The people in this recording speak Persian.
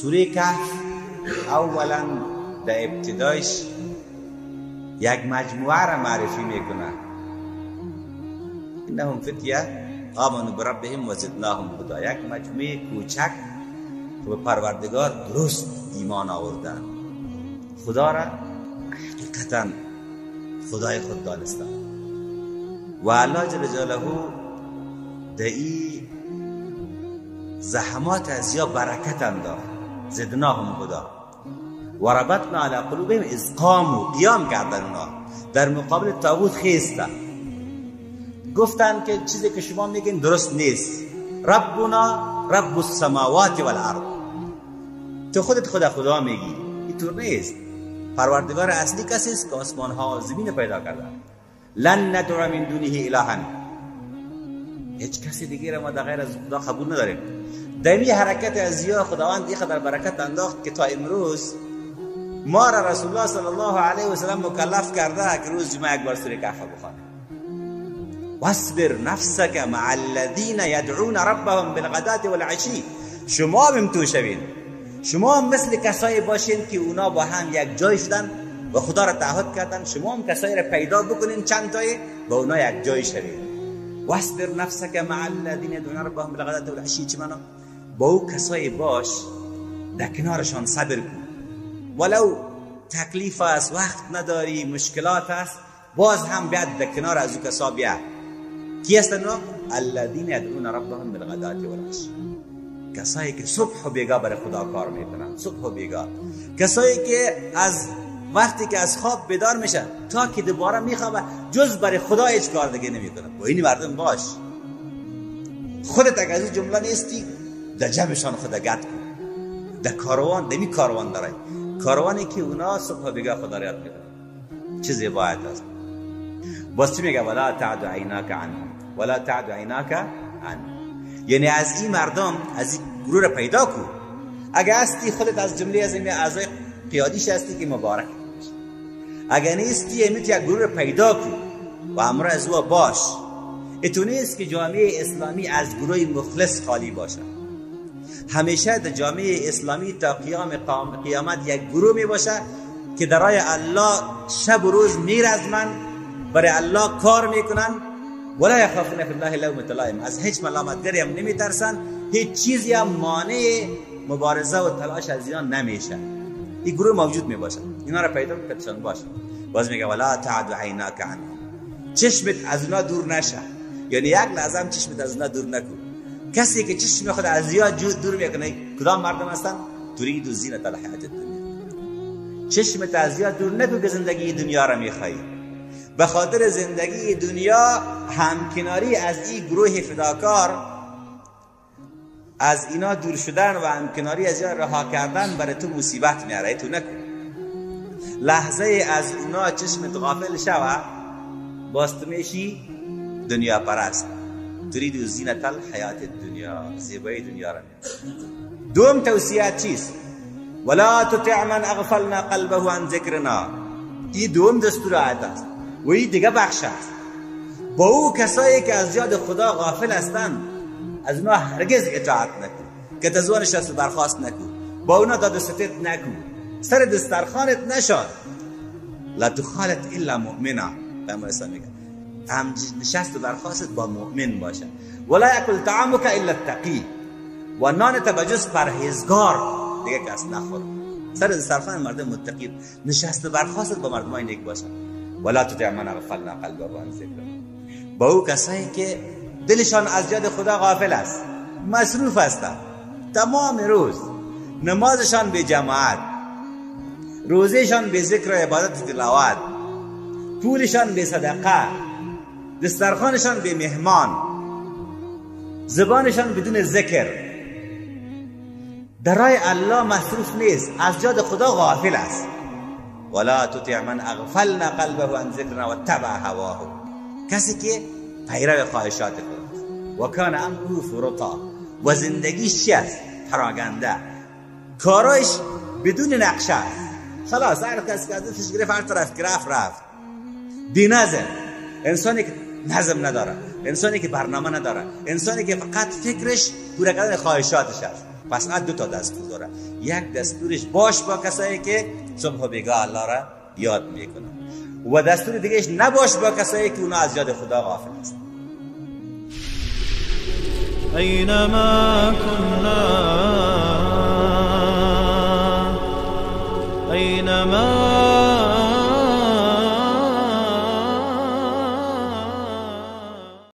سوره کهف اولا در ابتدایش یک مجموعه را معرفی میکنه. انهم فتیه آمنوا بربهم و زدناهم هدی. یک مجموعه کوچک که به پروردگار درست ایمان آوردن، خدا را حقیقتا خدای خود دانستن و الله جل جلاله در این زحمات از یا برکت انداخت. زدناهم هدی و ربطنا علی قلوبهم اذ قاموا، قیام کردن اونا در مقابل طاغوت خیستن، گفتن که چیزی که شما میگین درست نیست. ربنا رب السماوات والارض، تو خودت خدا خدا میگی، اینطور نیست. پروردگار اصلی کسی است که آسمان ها و زمین پیدا کرده. لن ندعو من دونه الها، هیچ کسی دیگه را ما در غیر از خدا قبول نداریم. در این حرکت از یا خداوند اینقدر برکت انداخت که تا امروز ما را رسول الله صلی الله علیه و سلم مکلف کرده که روز جمعه یک بار سوره کهف بخوانیم. واصبر نفسك مع الذين يدعون ربهم بالغداة والعشی. شما هم تو شوین، شما هم مثل کسایی باشین که اونا با هم یک جای شدن و خدا را تعهد کردن. شما هم کسایی را پیدا بکنین چند تایی با اونا یک جای شوین. واصبر نفسك مع الذين يدعون ربهم بالغداة والعشی چی معنا؟ با او کسایی باش، در کنارشان صبر کن، ولو تکلیف است، وقت نداری، مشکلات است، باز هم بیاد در کنار از او کسا بیا. کی هستن اونا؟ الذین یدعون ربهم بالغداة والعشی، کسایی که صبح و بیگاه برای خدا کار میکنن، صبح و بیگاه، کسایی که از وقتی که از خواب بیدار میشه تا که دوباره میخوابه جز برای خدا هیچ کار دیگه نمیکنه. با این مردم باش. خودت اگه از این جمله نیستی در جمعشان خود گد کن، در کاروان، دمی کاروان داره، کاروانی که اونا صبح و بیگاه خدا را یاد میکنن. چه زیبایت است. باز چی میگه؟ ولا تعد عیناک عنهم، ولا تعد عیناک عنهم، یعنی از این مردم، از این گروه را پیدا کن. اگه هستی خودت از جمله از این اعضای قیادیش هستی که مبارک باش، اگه نیستی امیت یک گروه را پیدا کن و همراه از او باش. اتو نیست که جامعه اسلامی از گروه مخلص خالی باشه. همیشه در جامعه اسلامی تا قیامت یک گروه می باشه که در راه الله شب و روز میرزمن، برای الله کار میکنن، ولا یخافون فی الله لومة لائم، از هیچ ملامتگری هم نمیترسن، هیچ چیزی هم مانع مبارزه و تلاش از اینا نمیشه. این گروه موجود میباشه، اینا را پیدا کن باشه. باز میگه ولا تعد عیناک عنهم، چشمت از اونا دور نشه، یعنی یک لحظه هم چشمت از اونا دور نکن. کسی که چشم خود از یاد دور میکنه کدام مردم هستن؟ ترید زینت الحیات الدنیا. چشمت از یاد دور نکن که زندگی دنیا را میخوایی. به خاطر زندگی دنیا همکناری از این گروه فداکار، از اینا دور شدن و همکناری از اینا رها کردن برای تو مصیبت میاره. تو نکن لحظه از اونا چشمت غافل شوه، باز تو میشی دنیا پرست. ترید زینت الحیات الدنیا، زیبایی دنیا را میاره. دوم توصیه چیست؟ ولا تطع من اغفلنا قلبه عن ذکرنا. این دوم دستور آیت است و این دیگه بخش است. با او کسایی که از یاد خدا غافل هستند از اونا هرگز اطاعت نکن، که تزوان نشست و برخاست نکن، با اونا داد و ستد نکن، سر دسترخوانت نشاد. لا تخالط الا مؤمنا، پیامبر اسلام میگه هم نشست و برخاست با مؤمن باشه. ولا یاکل طعامک الا التقی، و نانت بجز پرهیزگار دیگه کس نخور. سر دسترخوان مردم متقی نشست و برخاست با مردمای نیک باشه. ولا تطع من اغفلنا قلبه عن ذکرنا، با او کسایی که دلشان از یاد خدا غافل است، مصروف هستند تمام روز، نمازشان به جماعت، روزهشان به ذکر و عبادت و تلاوت، پولشان به صدقه، دسترخوانشان به مهمان، زبانشان بدون ذکر، در راه الله مصروف نیست، از یاد خدا غافل است. ولا تطع من اغفلنا قلبه عن ذکرنا واتبع هواه، کسی که پیرو خواهشات خود است. و کان امره فرطا، و زندگیش چی است؟ پراگنده، کارایش بدون نقشه است. خلاص هر کس که از دستش گرفت هر طرف که رفت رفت. بی نظم، انسانی که نظم نداره، انسانی که برنامه نداره، انسانی که فقط فکرش پوره کردن خواهشاتش است. پس دو تا دستور داره. یک دستورش باش با کسایی که صبح و بیگاه الله را یاد میکنن، و دستور دیگهش نباش با کسایی که اونا از یاد خدا غافل هستند. اینما كنا، اینما